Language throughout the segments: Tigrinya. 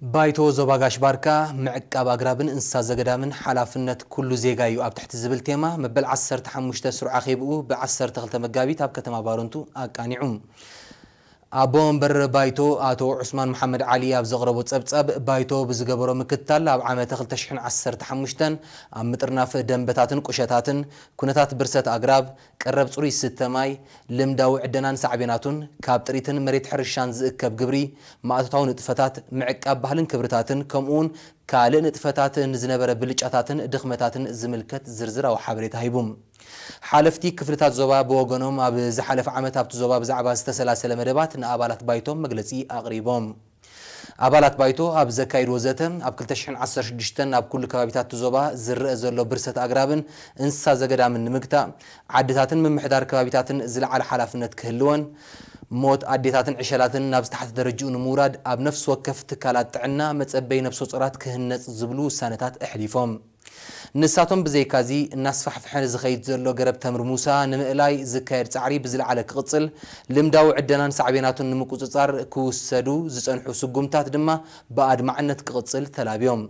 ባይቶ ዞባ ጋሽ ባርካ ምዕቃብ ኣግራብን እንስሳ ዘገዳምን ሓላፍነት ኩሉ ዜጋ እዩ ኣብ ትሕቲ ዝብል ቴማ መበል ዓሰርተ ሓሙሽተ ስሩዕ ኣኼብኡ ብ ዓሰርተ ክልተ መጋቢት ኣብ ከተማ ባረንቱ ኣቃኒዑ። ኣቦ ወንበር ባይቶ ኣቶ ዑስማን መሓመድ ዓሊ ኣብ ዘቕረቦ ጸብጻብ፣ ባይቶ ብዝገበሮ ምክትታል ኣብ ዓመተ ክልተ ሽሕን ዓሰርተ ሓሙሽተን ኣብ ምጥርናፍ ደንበታትን ቁሸታትን፣ ኩነታት ብርሰት ኣግራብ፣ ቀረብ ጽሩይ ዝስተ ማይ፣ ልምዳዊ ዕደናን ሳዕቤናቱን፣ ካብ ጥሪትን መሬት ሕርሻን ዝእከብ ግብሪ፣ ማእቶታዊ ንጥፈታት፣ ምዕቃብ ባህልን ክብርታትን፣ ከምኡውን ካልእ ንጥፈታት ንዝነበረ ብልጫታትን ድኽመታትን ዝምልከት ዝርዝራዊ ሓበሬታ ሂቡ። ሓለፍቲ ክፍልታት ዞባ ብወገኖም፣ ኣብ ዝሓለፈ ዓመት ኣብቲ ዞባ ብዛዕባ ዝተሰላሰለ መደባት ንኣባላት ባይቶ መግለጺ ኣቕሪቦም። ኣባላት ባይቶ ኣብ ዘካይድዎ ዘተ፣ ኣብ ክልተ ሽሕን ዓሰርተ ሽዱሽተን ኣብ ኩሉ ከባቢታት እቲ ዞባ ዝረአ ዘሎ ብርሰት ኣግራብን እንስሳ ዘገዳምን ንምግታእ፣ ዓድታትን ምምሕዳር ከባቢታትን ዝለዓለ ሓላፍነት ክህልወን፣ ሞት ኣዴታትን ዕሸላትን ናብ ዝተሓተ ደረጅኡ ንምውራድ፣ ኣብ ነፍሲ ወከፍ ትካላት ጥዕና መጸበይ ነፍሰ ጾራት ክህነጽ ዝብሉ ውሳነታት ኣሕሊፎም። ንሳቶም ብዘይካዚ፣ እናስፋሕፍሐ ዝኸይድ ዘሎ ገረብ ተምሪ ሙሳ ንምእላይ ዝካየድ ጻዕሪ ብዝለዓለ ክቕጽል፣ ልምዳዊ ዕደናን ሳዕቤናቱን ንምቁጽጻር ክውሰዱ ዝጸንሑ ስጉምታት ድማ ብኣድማዕነት ክቕጽል ተላብዮም።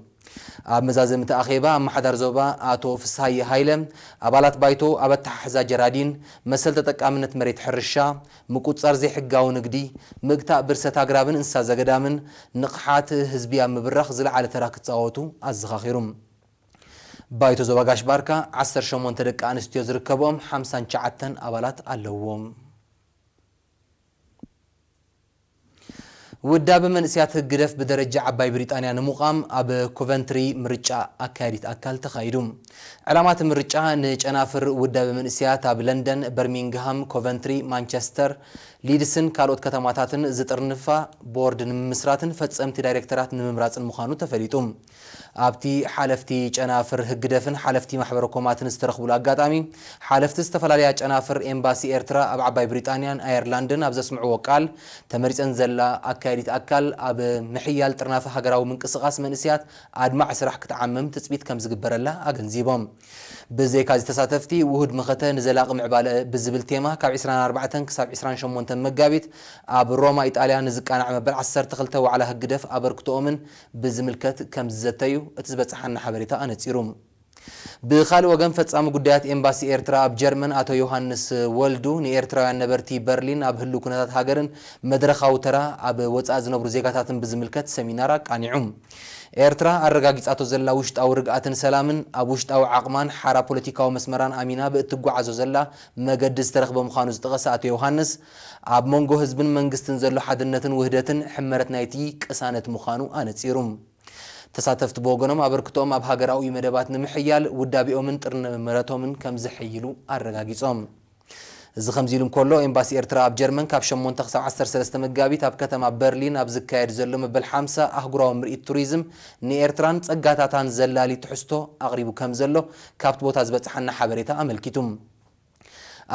ኣብ መዛዘምቲ ኣኼባ፣ ኣመሓዳር ዞባ ኣቶ ፍስሃየ ሃይለ፣ ኣባላት ባይቶ ኣብ ኣተሓሕዛ ጀራዲን፣ መሰል ተጠቃምነት መሬት ሕርሻ፣ ምቁጽጻር ዘይሕጋዊ ንግዲ፣ ምግታእ ብርሰት ኣግራብን እንስሳ ዘገዳምን፣ ንቕሓት ህዝቢ ኣብ ምብራኽ ዝለዓለ ተራ ክጻወቱ ኣዘኻኺሩ። ባይቶ ዞባ ጋሽ ባርካ ዓሰርተ ሸሞንተ ደቂ ኣንስትዮ ዝርከብኦም ሓምሳን ትሽዓተን ኣባላት ኣለዎም። ውዳበ መንእሰያት ህግደፍ ብደረጃ ዓባይ ብሪጣንያ ንምቋም ኣብ ኮቨንትሪ ምርጫ ኣካያዲት ኣካል ተኻይዱ። ዕላማ እቲ ምርጫ ንጨናፍር ውዳበ መንእሰያት ኣብ ለንደን፣ በርሚንግሃም፣ ኮቨንትሪ፣ ማንቸስተር፣ ሊድስን ካልኦት ከተማታትን ዝጥርንፋ ቦርድ ንምምስራትን ፈጸምቲ ዳይሬክተራት ንምምራጽን ምዃኑ ተፈሊጡ። ኣብቲ ሓለፍቲ ጨናፍር ህግደፍን ሓለፍቲ ማሕበረ ኮማትን ዝተረኽቡሉ ኣጋጣሚ፣ ሓለፍቲ ዝተፈላለያ ጨናፍር ኤምባሲ ኤርትራ ኣብ ዓባይ ብሪጣንያን ኣየርላንድን ኣብ ዘስምዕዎ ቃል፣ ተመሪጸን ዘላ ኣካያዲት ኣካል ኣብ ምሕያል ጥርናፈ ሃገራዊ ምንቅስቓስ መንእሰያት ኣድማዒ ስራሕ ክትዓምም ትጽቢት ከም ዝግበረላ ኣገንዚቦም። ብዘይካዚ ተሳተፍቲ፣ ውሁድ መኸተ ንዘላቒ ምዕባለ ብዝብል ቴማ ካብ ዕስራን ኣርባዕተን ክሳብ ዕስራን ሸሞንተን መጋቢት ኣብ ሮማ ኢጣልያ ንዝቃናዕ መበል ዓሰርተ ክልተ ዋዕላ ህግደፍ ኣበርክቶኦምን ብዝምልከት ከም ዝዘተዩ እቲ ዝበጽሓና ሓበሬታ ኣነጺሩ። ብኻልእ ወገን፣ ፈጻሚ ጉዳያት ኤምባሲ ኤርትራ ኣብ ጀርመን ኣቶ ዮሃንስ ወልዱ ንኤርትራውያን ነበርቲ በርሊን ኣብ ህልው ኩነታት ሃገርን መድረኻዊ ተራ ኣብ ወጻኢ ዝነብሩ ዜጋታትን ብዝምልከት ሰሚናር ኣቃኒዑ። ኤርትራ ኣረጋጊጻቶ ዘላ ውሽጣዊ ርግኣትን ሰላምን ኣብ ውሽጣዊ ዓቕማን ሓራ ፖለቲካዊ መስመራን ኣሚና ብእትጓዓዞ ዘላ መገዲ ዝተረኽበ ምዃኑ ዝጠቐሰ ኣቶ ዮሃንስ፣ ኣብ መንጎ ህዝብን መንግስትን ዘሎ ሓድነትን ውህደትን ሕመረት ናይቲ ቅሳነት ምዃኑ ኣነጺሩ። ተሳተፍቲ ብወገኖም፣ ኣበርክቶኦም ኣብ ሃገራዊ መደባት ንምሕያል ውዳቤኦምን ጥርንምረቶምን ከም ዝሕይሉ ኣረጋጊጾም። እዚ ከምዚ ኢሉ እንከሎ፣ ኤምባሲ ኤርትራ ኣብ ጀርመን ካብ ሸሞንተ ክሳብ ዓሰርተ ሰለስተ መጋቢት ኣብ ከተማ በርሊን ኣብ ዝካየድ ዘሎ መበል ሓምሳ ኣህጉራዊ ምርኢት ቱሪዝም፣ ንኤርትራን ጸጋታታን ዘላሊ ትሕዝቶ ኣቕሪቡ ከም ዘሎ ካብቲ ቦታ ዝበጽሓና ሓበሬታ ኣመልኪቱ።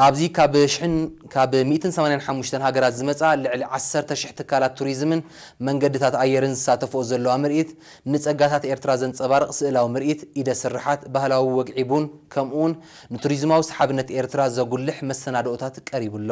ኣብዚ ካብ ሽሕን፣ ካብ ሚእትን ሰማንያን ሓሙሽተን ሃገራት ዝመጻ ልዕሊ ዓሰርተ ሽሕ ትካላት ቱሪዝምን መንገድታት ኣየርን ዝሳተፍኦ ዘለዋ ምርኢት፣ ንጸጋታት ኤርትራ ዘንጸባርቕ ስእላዊ ምርኢት፣ ኢደ ስርሓት፣ ባህላዊ ወግዒ ቡን፣ ከምኡውን ንቱሪዝማዊ ሰሓብነት ኤርትራ ዘጉልሕ መሰናድኦታት ቀሪቡ ኣሎ።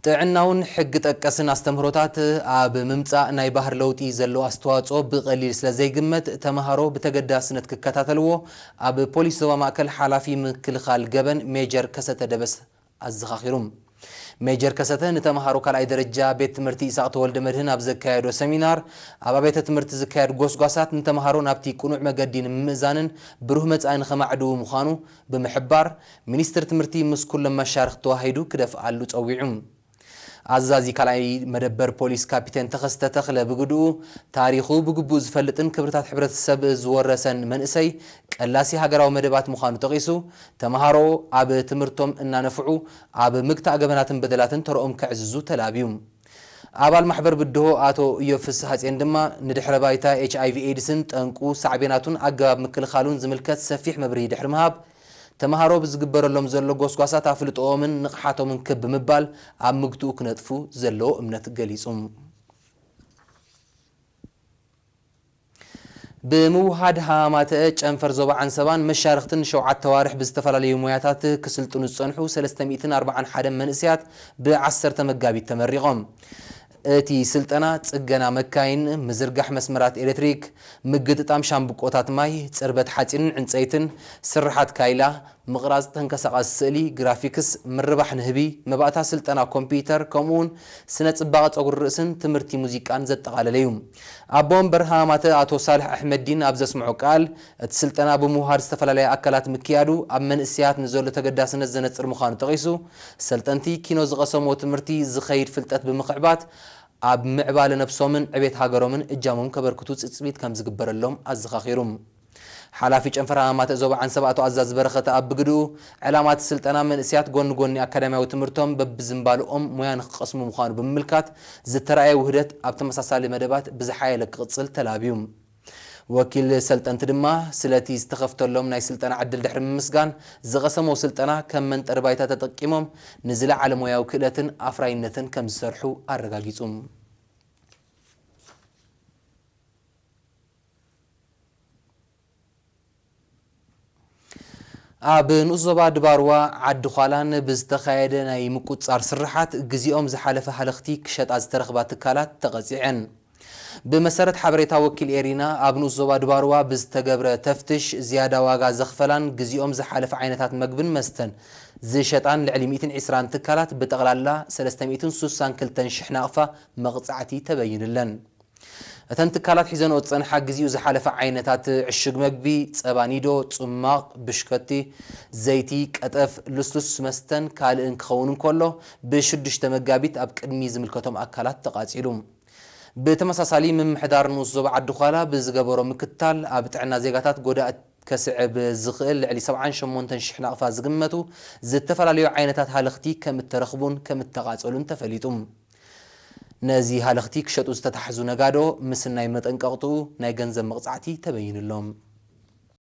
ጥዕናውን ሕጊ ጠቀስን ኣስተምህሮታት ኣብ ምምጻእ ናይ ባህሪ ለውጢ ዘለዎ ኣስተዋጽኦ ብቐሊል ስለ ዘይግመት፣ ተመሃሮ ብተገዳስነት ክከታተልዎ ኣብ ፖሊስ ዞባ ማእከል ሓላፊ ምክልኻል ገበን ሜጀር ከሰተ ደበስ ኣዘኻኺሩ። ሜጀር ከሰተ ንተመሃሮ ካልኣይ ደረጃ ቤት ትምህርቲ ኢሳቕ ተወልደ መድህን ኣብ ዘካየዶ ሰሚናር፣ ኣብ ኣብያተ ትምህርቲ ዝካየድ ጎስጓሳት ንተመሃሮ ናብቲ ቅኑዕ መገዲ ንምምእዛንን ብሩህ መጻኢ ንኸማዕድዉ ምዃኑ ብምሕባር፣ ሚኒስትሪ ትምህርቲ ምስ ኩሎም መሻርኽቲ ተዋሂዱ ክደፍኣሉ ጸዊዑ። ኣዛዚ ካልኣይ መደበር ፖሊስ ካፒቴን ተኸስተ ተኽለ ብግድኡ፣ ታሪኹ ብግቡእ ዝፈልጥን ክብርታት ሕብረተሰብ ዝወረሰን መንእሰይ ቀላሲ ሃገራዊ መደባት ምዃኑ ጠቒሱ፣ ተመሃሮ ኣብ ትምህርቶም እናነፍዑ ኣብ ምግታእ ገበናትን በደላትን ተረኦም ከዕዝዙ ተላብዩ። ኣባል ማሕበር ብድሆ ኣቶ ኢዮብ ፍስሃጽዮን ድማ፣ ንድሕረ ባይታ ኤች ኣይ ቪ ኤድስን ጠንቁ፣ ሳዕቤናቱን ኣገባብ ምክልኻሉን ዝምልከት ሰፊሕ መብርሂ ድሕሪ ምሃብ፣ ተመሃሮ ብዝግበረሎም ዘሎ ጎስጓሳት ኣፍልጦኦምን ንቕሓቶምን ክብ ብምባል ኣብ ምግትኡ ክነጥፉ ዘለዎ እምነት ገሊጹ። ብምውሃድ ሃማተ ጨንፈር ዞባ ዓንሰባን መሻርኽትን ሸውዓተ ኣዋርሕ ብዝተፈላለዩ ሞያታት ክስልጥኑ ዝጸንሑ ሰለስተ ሚእትን ኣርባዓን ሓደን መንእሰያት ብ10 መጋቢት ተመሪቖም። እቲ ስልጠና ጽገና መካይን፣ ምዝርጋሕ መስመራት ኤሌክትሪክ፣ ምግጥጣም ሻምብቆታት ማይ፣ ጽርበት ሓጺንን ዕንጸይትን፣ ስርሓት ካይላ፣ ምቕራጽ ተንቀሳቓሲ ስእሊ፣ ግራፊክስ፣ ምርባሕ ንህቢ፣ መባእታ ስልጠና ኮምፒውተር፣ ከምኡውን ስነ ጽባቐ ጸጉሪ ርእስን ትምህርቲ ሙዚቃን ዘጠቓለለ እዩ። ኣቦ ወንበር ሃማተ ኣቶ ሳልሕ ኣሕመዲን ኣብ ዘስምዖ ቃል፣ እቲ ስልጠና ብምውሃድ ዝተፈላለያ ኣካላት ምክያዱ ኣብ መንእሰያት ንዘሎ ተገዳስነት ዘነጽር ምዃኑ ጠቒሱ፣ ሰልጠንቲ ኪኖ ዝቐሰምዎ ትምህርቲ ዝኸይድ ፍልጠት ብምኽዕባት ኣብ ምዕባለ ነብሶምን ዕቤት ሃገሮምን እጃሞም ከበርክቱ ጽጽቢት ከም ዝግበረሎም ኣዘኻኺሩ። ሓላፊ ጨንፈር ሃማተ ዞባ ዓንሰባ ኣቶ ኣዛዝ በረኸት ኣብ ብግድኡ፣ ዕላማ እቲ ስልጠና መንእሰያት ጎኒ ጎኒ ኣካዳሚያዊ ትምህርቶም በብዝምባልኦም ሞያ ንክቐስሙ ምዃኑ ብምምልካት፣ ዝተራእየ ውህደት ኣብ ተመሳሳሊ መደባት ብዝሓየለ ክቕጽል ተላብዩ። ወኪል ሰልጠንቲ ድማ ስለቲ ዝተኸፍተሎም ናይ ስልጠና ዕድል ድሕሪ ምምስጋን፣ ዝቐሰምዎ ስልጠና ከም መንጠሪ ባይታ ተጠቂሞም ንዝለዓለ ሞያዊ ክእለትን ኣፍራይነትን ከም ዝሰርሑ ኣረጋጊጹ። ኣብ ንኡስ ዞባ ድባርዋ ዓዲ ዃላን ብዝተኻየደ ናይ ምቁጽጻር ስርሓት፣ ግዜኦም ዝሓለፈ ሃለኽቲ ክሸጣ ዝተረኽባ ትካላት ተቐጺዐን። ብመሰረት ሓበሬታ ወኪል ኤሪና፣ ኣብ ንኡስ ዞባ ድባርዋ ብዝተገብረ ተፍትሽ፣ ዝያዳ ዋጋ ዘኽፈላን ግዜኦም ዝሓለፈ ዓይነታት መግብን መስተን ዝሸጣን ልዕሊ ሚእትን ዕስራን ትካላት፣ ብጠቕላላ ሰለስተ ሚእትን ስሳን ክልተን ሽሕ ናቕፋ መቕጻዕቲ ተበይንለን። እተን ትካላት ሒዘንኦ ዝጸንሓ ግዜኡ ዝሓለፈ ዓይነታት ዕሹግ መግቢ፣ ጸባ ኒዶ፣ ጽማቕ፣ ብሽከቲ፣ ዘይቲ፣ ቀጠፍ፣ ልስሉስ መስተን ካልእን ክኸውን እንከሎ፣ ብ6 መጋቢት ኣብ ቅድሚ ዝምልከቶም ኣካላት ተቓጺሉ። ብተመሳሳሊ፣ ምምሕዳር ንኡስ ዞባ ዓዲ ዃላ ብዝገበሮ ምክትታል፣ ኣብ ጥዕና ዜጋታት ጎዳእቲ ከስዕብ ዝኽእል ልዕሊ ሰብዓን ሸሞንተን ሽሕ ናቕፋ ዝግመቱ ዝተፈላለዩ ዓይነታት ሃለኽቲ ከም እተረኽቡን ከም እተቓጸሉን ተፈሊጡ። ነዚ ሃለኽቲ ክሸጡ ዝተታሕዙ ነጋዶ ምስናይ መጠንቀቕትኡ ናይ ገንዘብ መቕጻዕቲ ተበይንሎም።